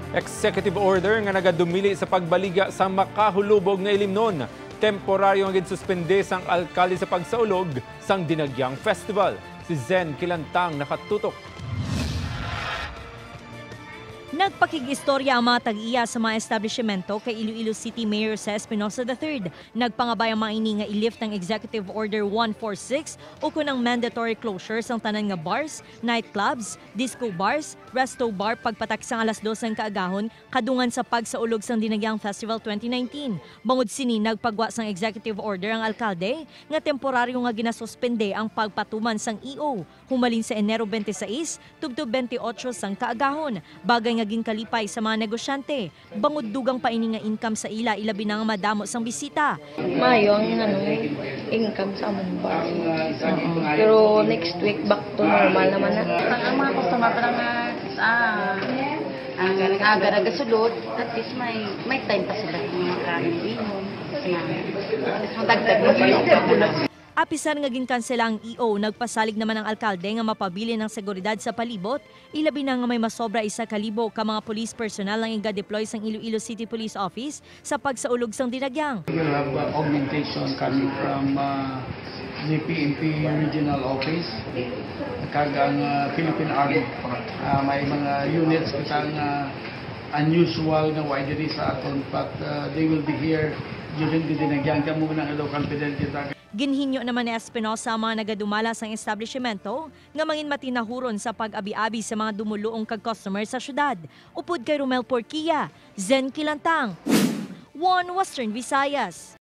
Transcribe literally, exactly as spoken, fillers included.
Executive order nga nagadumili sa pagbaligya sa makahulubog nga ilimnon. Temporaryo nga ginsuspende sang alkalde sa pagsaulog sang Dinagyang Festival. Si Zen Kilantang nakatutok. Nagpakig-istorya ang mga tag-iya sa mga establishmento kay Iloilo City Mayor Jose Espinosa the third. Nagpangabay ang mga ini nga i-lift ang Executive Order one four six ukon ang mandatory closure sang tanan nga bars, nightclubs, disco bars, resto bar pagpatak sang alas dos sang kaagahon kadungan sa pagsaulog sang Dinagyang Festival twenty nineteen. Bangod sini, nagpagwa sang executive order ang alkalde nga temporaryo nga ginasuspende ang pagpatuman sang E O humalin sa Enero twenty-six tubtob twenty-eight sang kaagahon, bagay nga ginkalipay sa mga negosyante, bangod dugang pa ini nga income sa ila, ilabi na nga madamo sang bisita. Maayo ang ano, income sa among bar. Oo. Pero next week, back to normal naman na. Ang mga customer pa lang nga ah, ang aga nagasulod, at least may may time pa sila kung makain inom. At least madagdag mo pa yung pagkakas. Apisan nga ginkansela ang E O, nagpasalig naman ang alkalde nga mapabilin ang seguridad sa palibot, ilabi na nga may masobra isa ka libo ka mga police personnel ang iga-deploy sang Iloilo City Police Office sa pagsaulog sang dinagyang. We will have uh, augmentation coming from uh, the P N P Regional Office kag ang uh, Philippine Army. Uh, may mga units kita nga unusual nga way diri sa aton, but uh, they will be here during the dinagyang. Kamo na nga daw confident kita. Ginhinyo naman ni Espinosa ang mga nagadumala sang establishmento nga mangin matinahuron sa pag-abi-abi sa mga dumuluong kag customer sa syudad. Upod kay Romel Porquia, Zen Kilantang, One Western Visayas.